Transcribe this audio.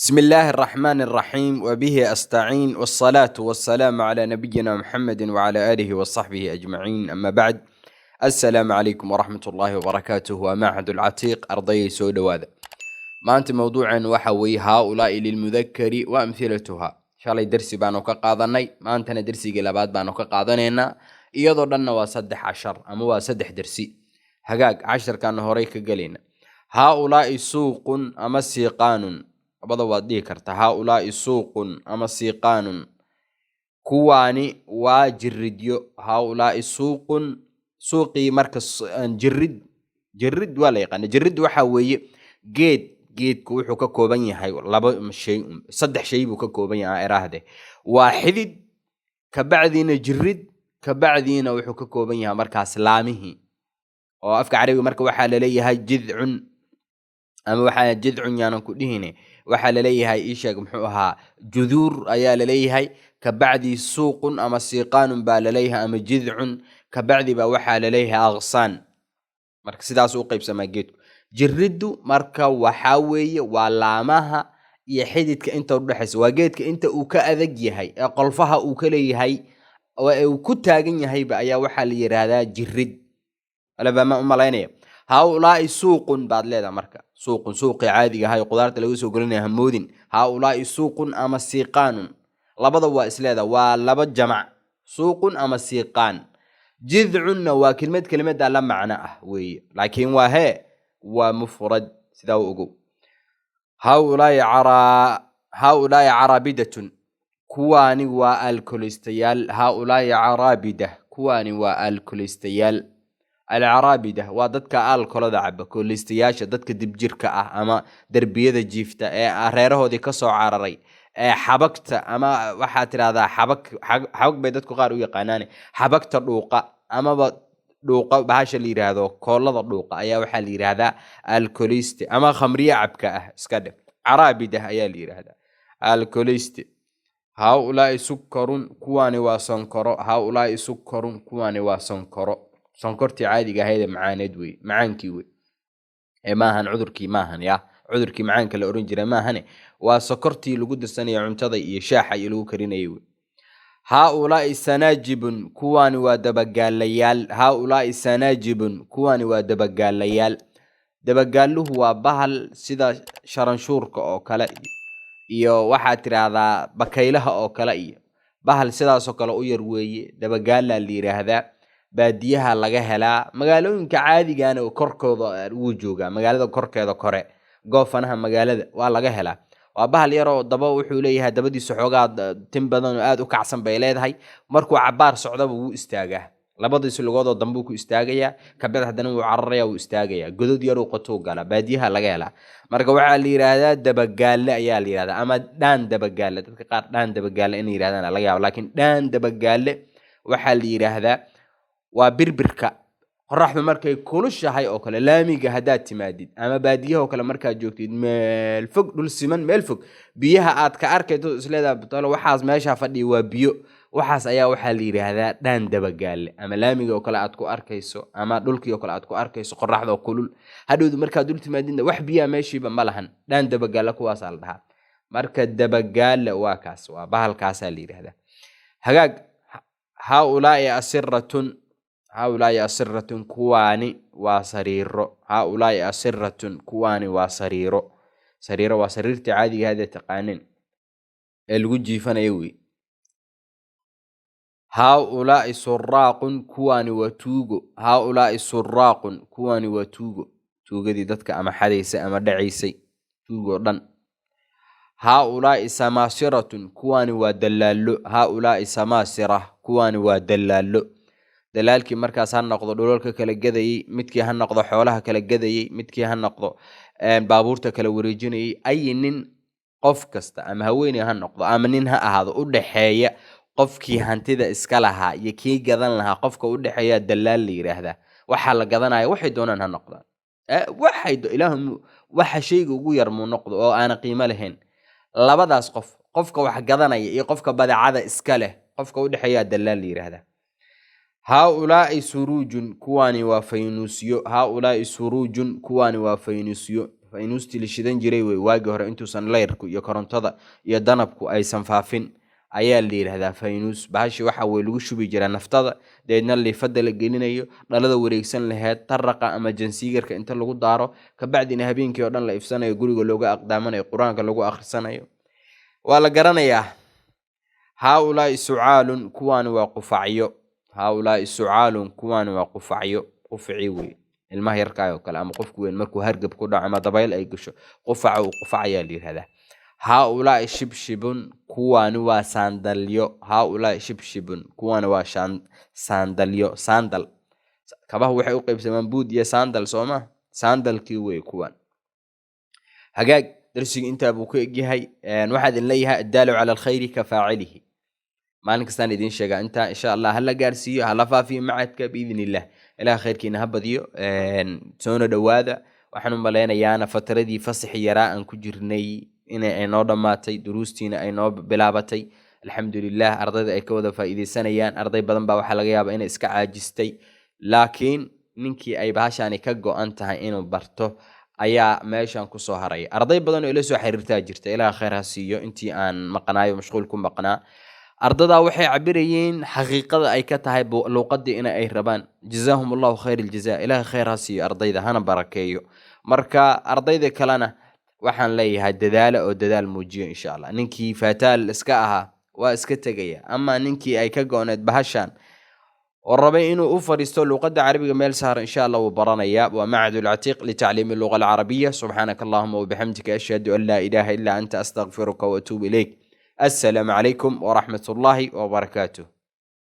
بسم الله الرحمن الرحيم وبه أستعين والصلاة والسلام على نبينا محمد وعلى آله وصحبه أجمعين، أما بعد، السلام عليكم ورحمة الله وبركاته. ومعهد العتيق، ardayay soo dhowaada. Maanta mowduucan waxa weeye هؤلاء للمذكر وأمثلتها. Shalay dersi baanu ka qaadanay, maantana dersigii labaad baanu ka qaadanaynaa. Iyadoo dhanna waa saddex cashar ama waa saddex dersi. Hagaag, casharkaana horey ka gelayna. هؤلاء سوق ama سيقان, labada waad dhihi kartaa. هؤلاء سوق ama سيقان, kuwaani waa jiridyo. هؤلاء سوق, suuqii marka jirid, jirid waa la yaqaana. Jirid waxa weeye geed. Geedku wuxuu ka kooban yahay laba shay, saddex shay buu ka kooban yahay iraahde. Waa xidid, kabacdiina jirid, kabacdiina wuxuu ka kooban yahay markaas laamihii oo afka carabiga marka waxaa laleeyahay جذع, ama waxaa جذع yaanan ku dhihine, waxaa laleeyahay, isheeg muxuu ahaa, جذور ayaa laleeyahay. Kabacdi سوق ama سيقان baa laleeyahay ama جذع, kabacdi baa waxaa laleeyahay أغصان. Marka sidaas u qaybsamaa geedku. Jiriddu marka waxaa weeye waa laamaha iyo xididka inta udhexaysa. Waa geedka inta uu ka adag yahay ee qolfaha uu ka leeyahay oo uu ku taagan yahayba ayaa waxaa la yidhaahdaa jirid. Alabama u malaynaya. هؤلاء سوق baad leedahay. Marka سوق, suuqii caadiga ahaa ee qudaarta laga soo gelinaya hamoodin. هؤلاء سوق ama سيقان, labada waa isleedahay, waa laba jamac, سوق ama سيقان. جذع na waa kelmad kelimada la macno ah weeye, laakiin waa hee, waa mufrad, sidaa u ogow. هؤلاء عرابدة, kuwaani waa alkolistayaal. هؤلاء عرابدة, kuwaani waa alkolistayaal. العرابدة waa dadka aalkolada caba, koolistayaasha, dadka dibjirka ah ama derbiyada jiifta ee reerahoodii kasoo cararay ee xabagta, ama waxaa tidhahdaa xabag, xabag bay dadku qaar u yaqaanaan, xabagta dhuuqa amaba dhuuqa bahasha la yidhaahdo koolada dhuuqa ayaa waxaa la yidhaahdaa alkoliste, ama khamriye cabka ah iska dheh, عرابدة ayaa la yidhaahdaa alkoliste. هؤلاء سكر, kuwaani waa sonkoro. هؤلاء سكر, kuwaani waa sonkoro. Sonkortii caadiga ahayd ee macaaneed wey, macaankii wey ee maahan cudurkii, maahan ya cudurkii macaanka la oran jiray maahane, waa sokortii lagu dirsanaya cuntada iyo shaaxa iyo lagu karinayay wey. هؤلاء سناجب, kuwaani waa dabagaalayaal. هؤلاء سناجب, kuwaani waa dabagaalayaal. Dabagaaluhu waa bahal sida sharanshuurka oo kale iyo waxaad tidhaahdaa bakaylaha oo kale iyo bahal sidaasoo kale u yar weeye. Dabagaalaa la yidhaahdaa, baadiyaha laga helaa, magaalooyinka caadigana korkooda wuu joogaa. Magaalada korkeeda kore, goofanaha magaalada waa laga helaa. Waa bahal yaroo daba wuxuu leeyahay, dabadiisu xoogaa tin badan oo aad u kacsan bay leedahay. Markuu cabaar socdaba wuu istaagaa, labadiisu lugoodoo dambuu ku istaagayaa, kabacdi haddana wuu cararaya, wuu istaagayaa, godod yaruu qotuu galaa. Baadiyaha laga helaa. Marka waxaa la yidhaahdaa dabagaalle ayaa la yidhahdaa, ama dhaan dabagaalle. Dadka qaar dhaan dabagaalle inay yidhahdaan laga yaaba, laakiin dhaan dabagaalle waxaa la yidhaahdaa waa birbirka. Qoraxdu markay kulushahay oo kale, laamiga haddaad timaadid ama baadiyaha oo kale markaad joogtid, meel fog, dhul siman, meel fog biyaha aad ka arkayto, isleedaha batalo waxaas meeshaa fadhiya waa biyo, waxaas ayaa waxaa la yidhaahdaa dhaan dabagaalle. Ama laamiga oo kale aad ku arkayso ama dhulkii oo kale aad ku arkayso qoraxda oo kulul, hadhowdu markaad dul timaadidna wax biyaha meeshiiba ma lahan. Dhaan dabagaalle kuwaasaa la dhahaa. Marka dabagaalle waa kaas, waa bahalkaasaa la yidhaahdaa. Hagaag. هؤلاء أسرة, هؤلاء أسرة, kuwaani waa sariiro. هؤلاء أسرة, kuwaani waa sariiro. Sariiro waa sariirtii caadiga ahayd ee taqaaneen ee lagu jiifanayo wey. هؤلاء سراق, kuwaani waa tuugo. هؤلاء سراق, kuwaani waa tuugo, tuugadii dadka ama xadaysay ama dhacaysay, tuugoo dhan. هؤلاء سماسرة, kuwaani waa dalaallo. هؤلاء سماسرة, kuwaani waa dalaallo. Dalaalkii markaas ha noqdo dhulalka kala gadayey, midkii ha noqdo xoolaha kala gadayey, midkii ha noqdo baabuurta kala wareejinayay, ay nin qof kasta ama haweeney ha noqdo ama nin ha ahaado, u dhexeeya qofkii hantida iska lahaa iyo kii gadan lahaa, qofka u dhexeeya dalaal la yidhaahdaa. Waxaa la gadanaya waxay doonaan ha noqdaan, waxay ilaahu waxa shayga ugu yar muu noqdo oo aana qiimo lahayn. Labadaas qof, qofka wax gadanaya iyo qofka badeecada iska leh, qofka u dhexeeya dalaal la yidhaahdaa. هؤلاء سروج, kuwaani waa faynuusyo. هؤلاء سروج, kuwaani waa faynuusyo. Faynuustii la shidan jiray wey waagii hore, intuusan leyrku iyo korontada iyo danabku aysan faafin, ayaa la yidhahdaa faynuus. Bahashi waxa weye lagu shubi jiraa naftada, dabeedna liifada la gelinayo, dhalada wareegsan laheyd, taraqa ama jansiigarka inta lagu daaro, kabacdina habeenkii oo dhan la ifsanayo, guriga looga aqdaamanayo, Qur-aanka lagu akhrisanayo. Waa la garanayaa. هؤلاء سعال, kuwaani waa qufacyo. هؤلاء سعال, kuwaani waa qufacyo. Qufaci wey, ilmaha yarkaay oo kale ama qofku weyn markuu hargab ku dhaco ama dabayl ay gasho, qufaca uu qufacayaa la yidhahdaa. هؤلاء شبشب, kuwaani waa saandalyo. هؤلاء شبشب, kuwaani waa saandalyo. Saandal, kabaha waxay u qaybsamaan buud iyo saandal, soo ma? Saandalkii wey kuwan. Hagaag, darsigu intaa buu ku egyahay. Waxaa idin leeyahay: الدال على الخير كفاعله. Maalin kastaan idiin sheegaa intaa. Insha Allah hala gaarsiiyo, hala faafiyo macadka بإذن الله. Ilaah khayrkiina ha badiyo. Soona dhowaada. Waxaan u malaynayaana fatradii fasaxi yaraa aan ku jirnay in ay noo dhammaatay, duruustiina ay noo bilaabatay, alxamdulilah. Ardayda ay ka wada faa'iidaysanayaan. Arday badan baa waxaa laga yaabaa inay iska caajistay, laakiin ninkii ay bahashaani ka go-an tahay inuu barto ayaa meeshan kusoo haraya. Arday badan oo ila soo xiriirtaa jirta, Ilaah khayr ha siiyo. Intii aan maqnaayo, mashquul ku maqnaa, ardadaa waxay cabirayeen xaqiiqada ay ka tahay luuqadii in ay rabaan. جزاهم الله خير الجزاء. Ilaah khayr ha siiyo ardayda, hana barakeeyo. Marka ardayda kalena waxaan leeyahay dadaala oo dadaal muujiyo, insha Allah. Ninkii faataal iska ahaa waa iska tegaya, ama ninkii ay ka go-oneed bahashan oo rabay inuu u fadhiisto luuqadda Carabiga meel saaro, insha Allah wuu baranayaa. Waa معهد العتيق لتعليم اللغة العربية. سبحانك اللهم وبحمدك، أشهد أن لا إله إلا أنت، أستغفرك وأتوب إليك. السلام عليكم ورحمة الله وبركاته.